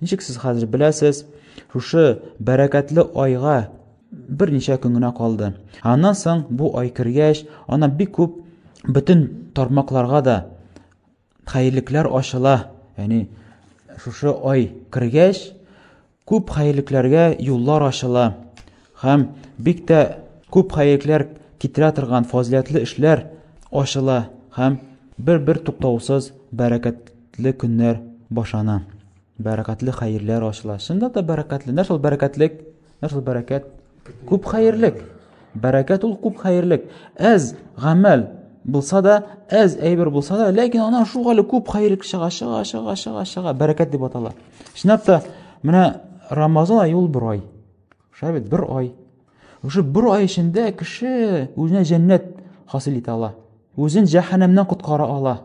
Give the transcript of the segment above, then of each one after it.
Ничек сез хәзер беләсез, шушы бәрәкәтле айга берничә көн генә калды. Аннан соң бу ай кергәч, аннан бик күп бөтен тармакларга да хәерлекләр ачыла. Ягъни шушы ай кергәч, күп хәерлекләргә юллар ачыла һәм бик тә күп хәерлекләр китерә торган фазиләтле эшләр ачыла һәм бер-бер туктаусыз бәрәкәтле көннәр башлана. Бәрәкәтле хәерләр ачыла. Чынлап та бәрәкәтле. Нәрсә ул бәрәкәтлек? Нәрсә ул бәрәкәт? Күп хәерлек. Бәрәкәт ул күп хәерлек. Әз гамәл булса да, әз әйбер булса да, ләкин аннан шул әле күп хәерлек чыга, чыга, чыга, чыга, чыга. Бәрәкәт дип атала. Чынлап та, менә Рамазан ае ул бер ай. Шулай бит, бер ай. Шушы бер ай эчендә кеше үзенә җәннәт хасил итә ала. Үзен җәһәннәмнән коткара ала.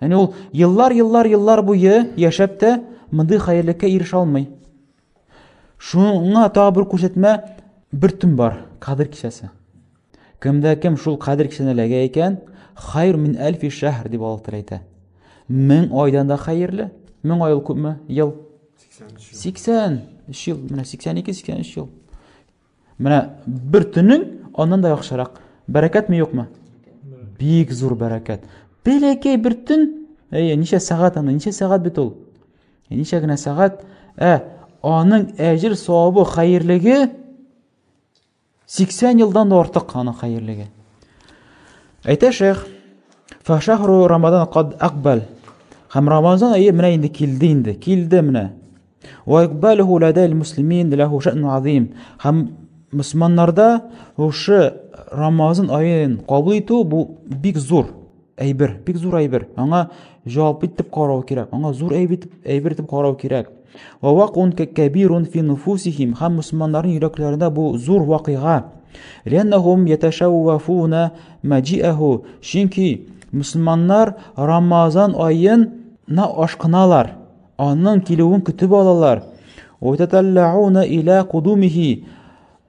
Яни ул еллар, еллар, еллар буе яшәп тә мондый хәерлеккә ирешә алмый. Шуңа тагы бер күрсәтмә, бер төн бар, Кадер кичәсе. Кемдә кем шул Кадер кичәсенә эләгә икән, хайр мин әлфи шәһр дип Аллаһ Тәгалә әйтә. 1000 айдан да хәерле. 1000 ай ул күпме? Ел. 83 ел. Менә 82, 83 ел. Менә бер төнең аннан да яхшырак. Бәрәкәтме юкмы? Бик зур бәрәкәт. Бәләкәй бер төн, әйе, ничә сәгать аны, ничә сәгать бит ул? Ничә генә сәгать? Ә аның әҗер савабы хәерлеге 80 елдан да артык аның хәерлеге. Әйтә шейх, фашахру Рамадан кад акбал. Һәм Рамазан ае менә инде килде инде, килде менә. Ва икбалуху ләдәл муслимин ләху шәънун азим. Һәм мөселманнарда шушы Рамазан аен кабул итү бу бик зур әйбер, бик зур әйбер. Аңа җавап итеп карау кирәк, аңа зур әйбер итеп, әйбер итеп карау кирәк. Ва вакун кәбирун фи нуфусихим. Һәм мөселманнарның йөрәкләрендә бу зур вакыйга. Ләннәһум яташаввафуна маҗиәһу. Чөнки мөселманнар Рамазан аен на ашкыналар. Аның килүен көтеп алалар. Вататаллауна иля кудумихи.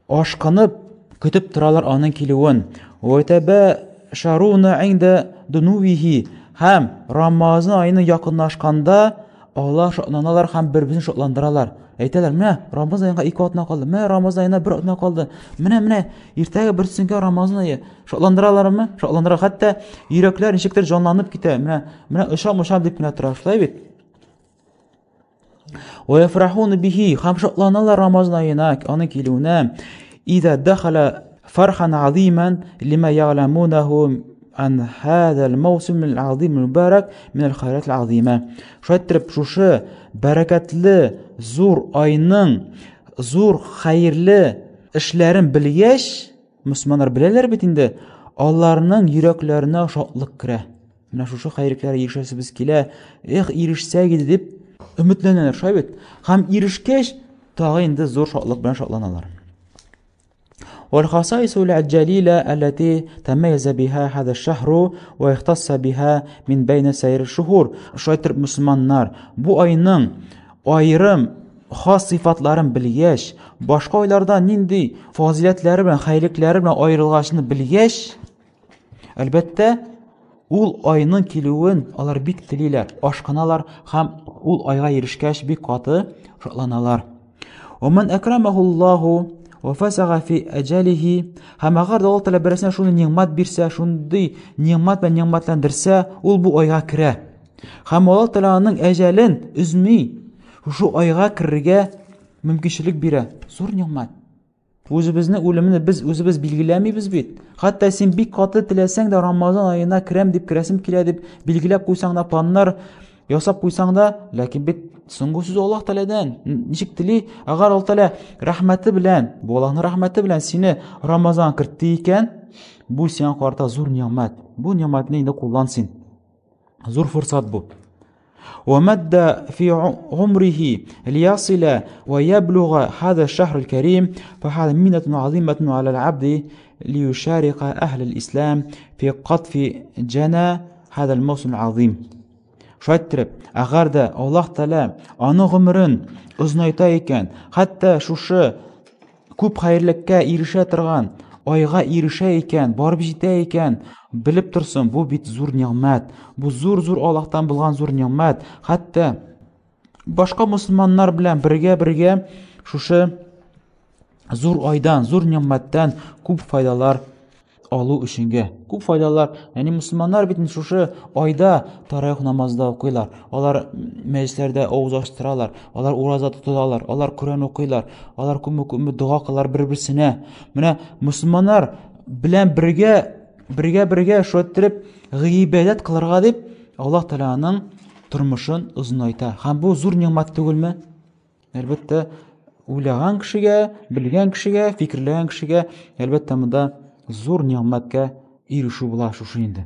Ашкынып көтеп торалар аның килүен. Ватабашаруна инда дунувихи. Һәм Рамазан аена якынлашканда алар шатланалар һәм бер-берсен шатландыралар. Әйтәләр, менә Рамазан аенга ике атна калды, менә Рамазан аена бер атна калды. Менә, менә иртәгә берсенгә Рамазан ае. Шатландыралармы? Шатландыра. Хәтта йөрәкләр ничектер җанланып китә. Менә, менә очам, очам дип кенә тора. Шулай бит? Ва яфрахун бихи, һәм шатланалар Рамазан аена, аның килүенә. Иза дахала фархан азиман лима я'ламунаху ан хаза ал-мawсим ал-азим мубарак мин ал-хайрат ал-азима. Шулай иттереп, шушы бәрәкәтле зур айның зур хәерле эшләрен белгәч, Мөселманнар беләләр бит инде, аларның йөрәкләренә шатлык керә. Менә шушы хәерлекләргә ирешәсебез килә, эх, ирешсәк иде дип өметләнәләр, шулай бит? Һәм ирешкәч, тагы инде зур шатлык белән шатланалар. والخصائص الجليلة التي تميز بها هذا الشهر واختص بها من بين سائر الشهور. Шулай итеп, мөселманнар бу айның аерым хас сыйфатларын белгәч, башка айларда нинди фазиләтләре белән, хәерлекләре белән аерылгачны белгәч, әлбәттә, ул айның килүен алар бик телиләр, ашкыналар һәм ул айга ирешкәч бик каты шатланалар. Оман әкрамахуллаху ва фасага фи әҗәлихи һәм әгәр дә Аллаһ Тәгалә берәрсенә шундый нигъмәт бирсә, шундый нигъмәт белән нигъмәтләндерсә, ул бу айга керә. Һәм Аллаһ Тәгалә аның әҗәлен өзми, шушы айга керергә мөмкинчелек бирә. Зур нигъмәт. Үзебезне үлемне без үзебез билгеләмибез бит. Хәтта син бик каты теләсәң дә Рамазан аена керәм дип керәсем килә дип билгеләп куйсаң да, планнар ясап куйсаң да, ләкин бит соңгы сүз Аллаһ Тәгаләдән. Ничек тели, әгәр Аллаһ Тәгалә рәхмәте белән, бу Аллаһның рәхмәте белән сине Рамазан кертте икән, бу сиңа карата зур нигъмәт. Бу нигъмәтне инде куллан син. Зур форсат бу. ومد في عمره ليصل ويبلغ هذا الشهر الكريم فهذا منة عظيمة على العبد ليشارك أهل الإسلام في قطف جنى هذا الموسم العظيم. Шулай иттереп, әгәр дә Аллаһ Тәгалә аның гомерен озынайта икән, хәтта шушы күп хәерлеккә ирешә торган айга ирешә икән, барып җитә икән, белеп торсын, бу бит зур нигъмәт. Бу зур-зур Аллаһтан булган зур нигъмәт. Хәтта Башка мусульманнар белән бергә-бергә шушы зур айдан, зур нигъмәттән күп файдалар алу өченгә. Күп файдалар. Ягъни мусульманнар бит шушы айда таравих намазы укыйлар. Алар мәҗлесләрдә авыз ачтыралар, алар ураза тоталар, алар Коръән укыйлар, алар күпме-күпме дога кылалар бер-берсенә. Менә мусульманнар белән бергә бергә-бергә шулай иттереп гыйбадәт кылырга дип Аллаһ Тәгаләнең тормышын озынайта. Һәм бу зур нигъмәт түгелме? Әлбәттә, уйлаган кешегә, белгән кешегә, фикерләгән кешегә, әлбәттә, монда зур нигъмәткә ирешү була шушы инде.